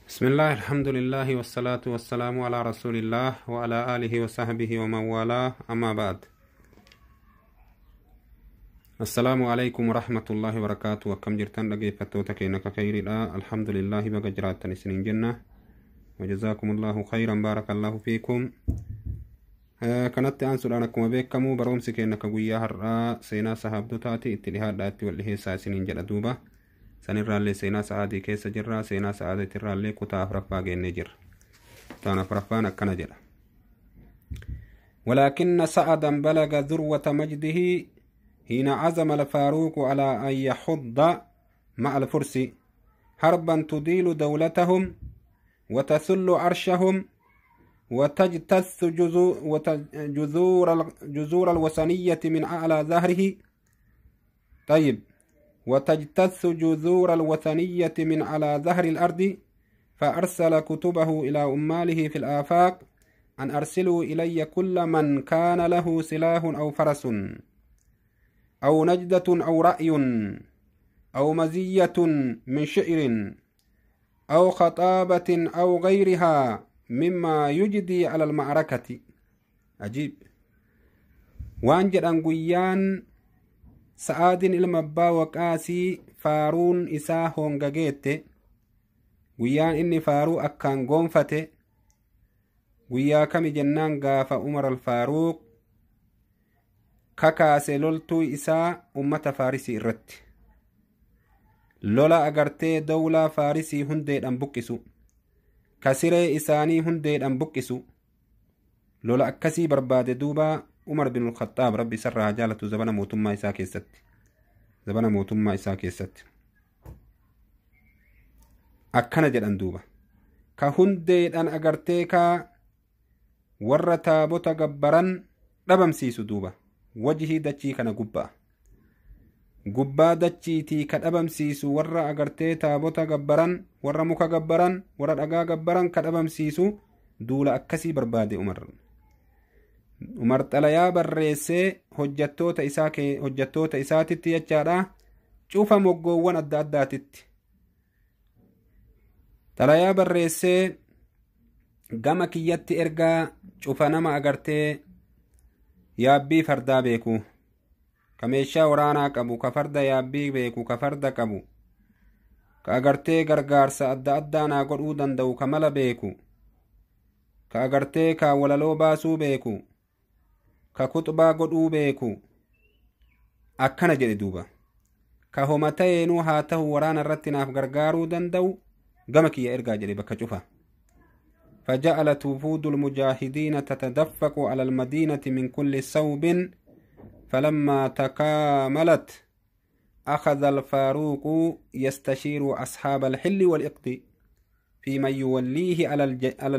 بسم الله، الحمد لله، والصلاة والسلام على رسول الله وعلى آله وصحبه ومن والاه، أما بعد، السلام عليكم ورحمة الله وبركاته. Akkam jirtan dhaggeeffattoota keenya khayriidha؟ الحمد لله، baga jiraattan isiniin jenna. وجزاكم الله خيرا، بارك الله فيكم. Kanatti aansuudhaan, akkuma beekamu, barumsi keenya ka guyyaa har'aa seenaa sahaabdotaati. Itti dhihaadhaa, itti wal dhiheessaa isiniin jedha. Duuba sanirraallee seenaa sa'aatii keessa jirra. Seenaa sa'aatiirraallee kutaa afuraffaa geennee jirra. Kutaan afuraffaan akkana jedha: ولكن سعدا بلغ ذروة مجده حين عزم الفاروق على أن يخوض مع الفرس حربا تضيل دولتهم وتسل عرشهم وتجتث جذور الوثنية من أعلى ظهره. طيب، وتجتث جذور الوثنية من على ظهر الأرض. فأرسل كتبه إلى عماله في الآفاق أن أرسلوا إلي كل من كان له سلاح أو فرس أو نجدة أو رأي أو مزية من شعر أو خطابة أو غيرها مما يجدي على المعركة. عجيب. Waan jedhan, guyyaan Sa'aadin ilma abbaa Waqaasii faaruun isaa hongageette, guyyaan inni faaruu akkaan goonfate guyyaa kami jennaan, gaafa Umar Alfaaruuq kakaase loltuu isaa ummata Faarisii irratti, lola agartee dawlaa Faarisii hundeedhan buqqisu, kasiree isaanii hundeedhan buqqisu, lola akkasii barbaade. Duuba Umar bin Khaxaab, Rabbi isarraa haa jaalatu, zabana mootummaa isaa keessatti, zabana mootummaa isaa keessatti akkana jedhan. Duuba ka hundeedhan agartee ka warra taabota gabbaran dhabamsiisu, duuba wajhii dachii kana gubbaa gubbaa dachiitii ka dhabamsiisu, warra agartee taabota gabbaran, warra muka gabbaran, warra dhagaa gabbaran ka dhabamsiisu, duula akkasii barbaade Umar. Umar xalayaa barreessee hojjattoota isaa, hojjattoota isaatitti jechaadha, cufa moggoowwan adda addaatitti xalayaa barreessee, gama kiyyatti ergaa cufa nama agartee yaabbii fardaa beeku, ka meeshaa waraanaa qabu, ka farda yaabbii beeku, ka farda qabu, ka agartee gargaarsa adda addaa naa godhuu danda'u, ka mala beeku, ka agartee ka walaloo baasuu beeku, ka kuxbaa godhuu beeku, akkana jedhe. Duuba ka homa ta'eenuu haa ta'u, waraana irratti naaf gargaaruu danda'u gama kiyya ergaa jedhe bakka cufa. فجعلت وفود المجاهدين تتدفق على المدينة من كل صوب. فلما تكاملت أخذ الفاروق يستشير أصحاب الحل والعقد في من يوليه على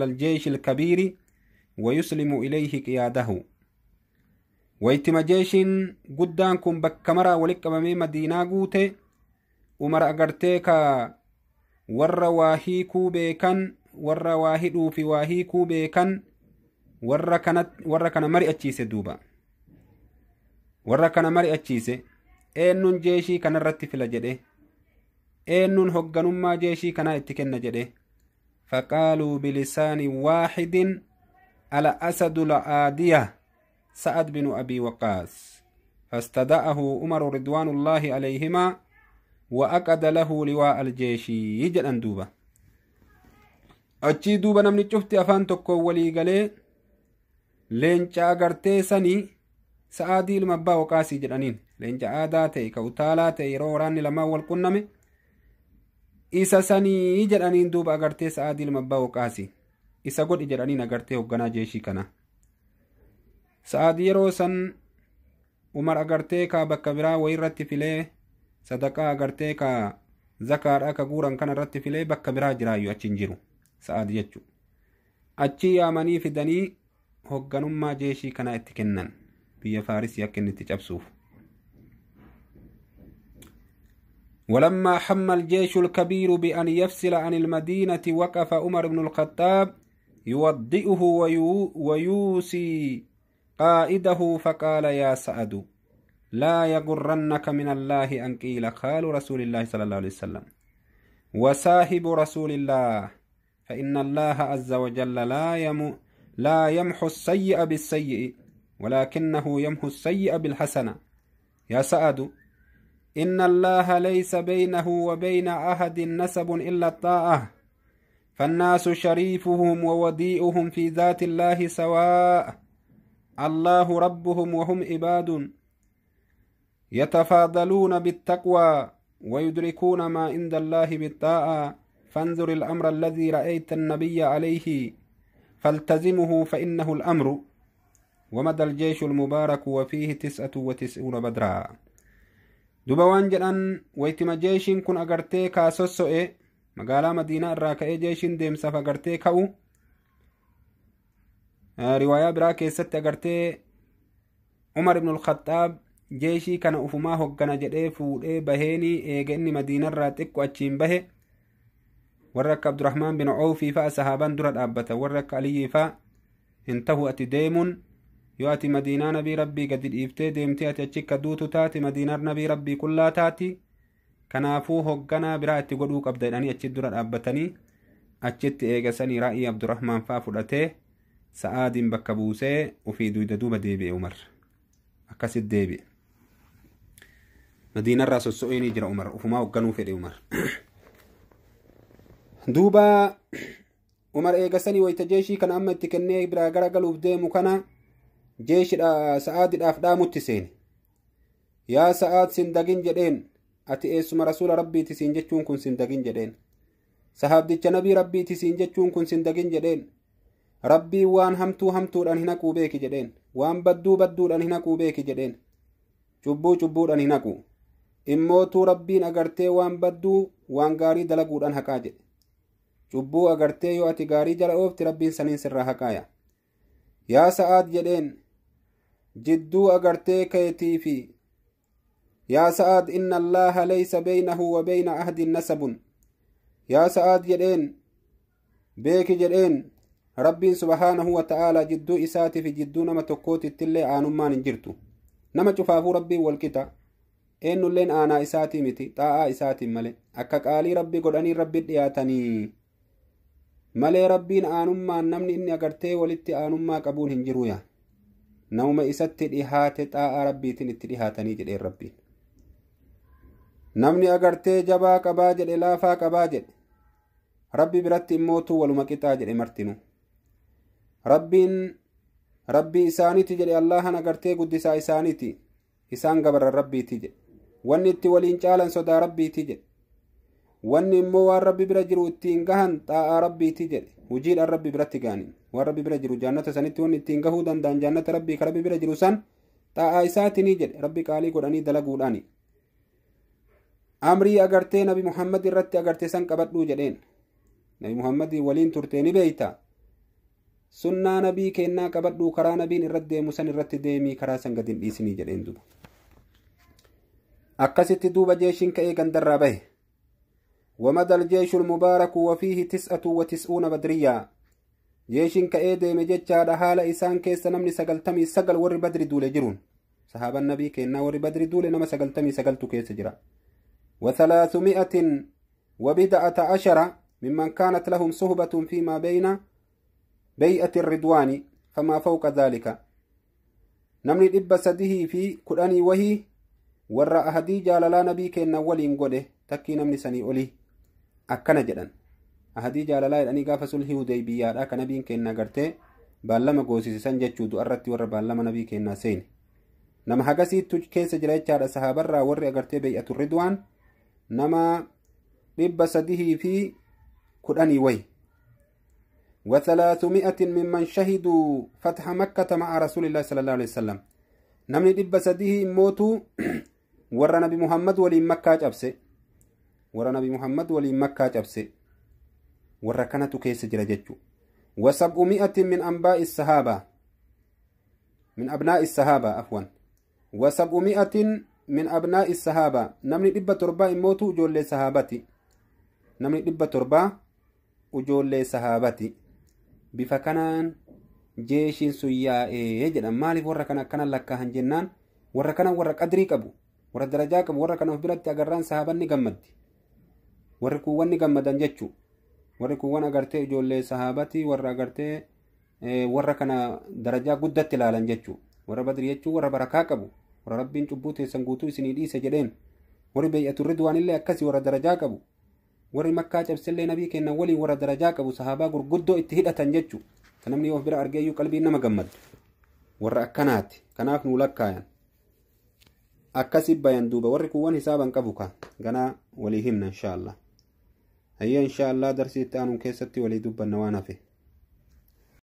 الجيش الكبير ويسلم إليه قياده. Waytima jeeshiin guddaan kun bakka maraa walitti qabamee Madiinaa guute, Umar agartee ka warra waa hiikuu beekan, warra waa hidhuu fi waa hiikuu beekan, warra kana mari'achiise. Duuba warra kana mari'achiise, eenyuun jeeshii kanarratti fila jedhe, eenyuun hogganummaa jeeshii kanaa itti kenna jedhe. فقالوا بلسان واحد: الأسد العادية سعد بن أبي وقاص. فاستدعاه عمر رضوان الله عليهما وعقد له لواء الجيش jedhan. Duuba achii duuba namni cufti afaan tokko walii galee, leenca agartee sanii Sa'aadii ilma abbaa Waqaasii jedhaniin. Leenca aadaa ta'e, ka utaalaa ta'e, yeroo waraanni lamaan wal qunname isa sanii jedhaniin. Duuba agartee Sa'aadii ilma abbaa Waqaasii isa godhi jedhaniin agartee hoogganaa jeeshii kana. Sa'aadii yeroo san Umar agartee ka bakka biraa wayirratti filee, sadaqaa agartee ka zakaadha ka guuran kana irratti filee, bakka biraa jiraayyuu achi hin jiru Sa'aadii jechuudha. Achi yaamanii fidanii hoogganummaa jeeshii kanaa itti kennan, biyya Faarisii akka inni itti cabsuuf. ولما هم الجيش الكبير بأن يفصل عن المدينة، وقف عمر بن الخطاب يوضئه ويوصي قائده، فقال: يا سعد، لا يغرنك من الله أن قيل خال رسول الله صلى الله عليه وسلم. وصاحب رسول الله، فإن الله عز وجل لا يمحو السيء بالسيء ولكنه يمحو السيء بالحسنة. يا سعد، إن الله ليس بينه وبين أحد نسب إلا الطاعة، فالناس شريفهم ووديئهم في ذات الله سواء، الله ربهم وهم عباد، يتفاضلون بالتقوى ويدركون ما عند الله بالطاعة. فانظر الأمر الذي رأيت النبي عليه فالتزمه فإنه الأمر. ومدى الجيش المبارك وفيه 99 بدرا. duba waan jedhan waytima jeeshiin kun agartee kaa sosso'e magaalaa Madiinaa irraa ka'ee jeeshiin deemsaaf agartee ka'u, riwaayaa biraa keessatti agartee Umar ibn al-Khattaab jeeshii kana ufumaa hoggana jedhee fuudhee baheenii eega inni Madiinarraa xiqqo achiin bahe warra akka Abdurrahmaan bin Awfii fa'a sahaabaan dura dhaabbata, warra akka Aliyyii fa'a hin tahu ati deemuun, yoo ati Madiinaa nabii rabbii gadi dhiiftee deemtee ati achi akka duutu taate Madiinaan nabii rabbii qullaa taati, kanaafuu hogganaa biraa itti godhuu qabda jedhanii achi dura dhaabbatanii achitti eegasanii raa'ii Abdurrahmaan fa'a fudhatee Sa'aadiin bakka buusee ofii duyda duuba deebi'e. Umar akkasit deebi'e. Madiinarraa sosso'ee ni jira Umar, ufumaa hogganuu fedhe Umar. Duuba Umar eegasanii wayita jeeshii kana amma itti kennee biraa gara galuuf deemu kana jeeshidha Sa'aadidhaaf dhaamutti seene. Yaa Sa'aad, sin dagin jedheen, ati eessuma rasuula rabbiiti siin jechuun kun sin dagin jedheen, sahaabdicha nabii rabbiiti siin jechuun kun sin dagin jedheen, rabbii waan hamtuu hamtuudhaan hin haquu beeki jedheen, waan badduu badduudhaan hin haquu beeki jedheen, cubbuu cubbuudhaan hin haqu, immootuu rabbiin agartee waan badduu waan gaarii dalaguudhaan haqaa jedhe. Cubbuu agartee yoo ati gaarii jala oofti rabbiin saniin sirraa haqaaya. Yaa Sa'aad jedheen, jidduu agartee keetii fi yaa Sa'aad, inna Allaaha laysa baynahu wa bayna ahdin nasabun. Yaa Sa'aad jedheen, beeki jedheen, rabbiin subhaanahu wa ta'aalaa jidduu isaatii fi jidduu nama tokkootittillee aanummaan hin jirtu. Nama cufaafuu rabbiin walqixa, eenyulleen aanaa isaatii miti, xaa'aa isaatiin malee akka qaalii rabbi godhanii rabbi dhiyaatanii malee rabbiin aanummaan namni inni agartee walitti aanummaa qabuun hin jiru. Yaa namuma isatti dhihaate xaa'aa rabbiitiin itti dhihaatanii jedheen rabbiin. Namni agartee jabaa qabaa jedhe laafaa qabaa jedhe rabbi biratti immootuu waluma qixaa jedhe martinu. Rabbiin rabbii isaaniiti jedhe, Allahan agartee guddisaa isaaniiti, isaan gabarran rabbiiti jedhe, wanni itti waliin caalan sodaa rabbiiti jedhe, wanni immoo waan rabbi bira jiru ittiin gahan xaa'aa rabbiiti jedhe, hujiidhaan rabbi biratti ga'anii waan rabbi bira jiru jaannata sanitti wanni ittiin gahuu danda'an jaannata rabbii ka rabbi bira jiru san xaa'aa isaatinii jedhe, rabbi qaalii godhanii dalaguudhaani. Amrii agartee nabi Muhammad irratti agartee san qabadhuu jedheen, nabi Muhammad waliin turtee ni beeyta, sunnaa nabii kennaa qabadhuu karaa nabiin irratti deemu san irratti deemii karaa san gadi hin dhiisinii jedheen duuba. Akkasitti duuba jeeshiin ka'ee gandarraa bahe. ومدى الجيش المبارك وفيه 99 بدريا. جيش كأي ديم جتشا حال إسان كيس نمني 99 ور بدري دول جرون، صحابة النبي كينا ور بدري دول نما 99 كيس جرا. و319 ممن كانت لهم صحبة فيما بين بيئة الرضوان فما فوق ذلك. نمني 310 وهي ور أهدي جاللا نبي كينا ولين قده تكي نمني سني أولي akkana jedhan. Ahadii jaalalaa jedhanii gaafa sulhii Hudaybiyaadha ka nabiin kennaa gartee baallama goosisisan jechuu du'arratti warra baallama nabii kennaa seene. Nama hagasiittu keessa jira jechaadha sahaabarraa warri agartee beey'atu ridwaan nama 310 wayi. 300 ممن شهدوا فتح مكة مع رسول الله صلى الله عليه وسلم. نمني 300 موتو ورا نبي محمد ولي مكة جبسه، ورا نبي محمد ولي مكة جبسه ورا كانت كيس جرى جتشو. و700 من أنباء الصحابة، من أبناء الصحابة عفوا، و700 من أبناء الصحابة. نمني 700 موتو جول صحابتي، نمني 700 وجول صحابتي. بفكنان جيش سياء jedhan. Maaliif warra kana akkana lakkaa'an jennaan warra kana warra qadrii qabu, warra darajaa qabu, warra kana of biratti agarraan sahaabanni gammaddi. Warri kuuwwan ni gammadan jechuu. Warri kuuwwan agartee ijoollee sahaabatii warra agartee warra kana darajaa guddatti ilaalan jechuu. Warra Badri jechuun warra barakaa qabu, warra Rabbiin cubbuu teessan guutuu isinii dhiise jedheen. Warri Beey'atu Ridwaanillee akkasii warra darajaa qabu. Warri Makkaa cabsellee nabii kennan waliin warra darajaa qabu, sahaabaa gurguddoo itti hidhatan jechuu. Kan namni of bira argeeyyuu qalbiin nama gammaddu. Warra akkanaati. Kanaaf nuu lakkaayan. Akkasi bayan duuba warri kuuwwan hisaaban qabu ka ganaa walii himna inshaallah. Hayya, inshaallah, darsii itti aanuun keessatti walii dubbanna waan hafe.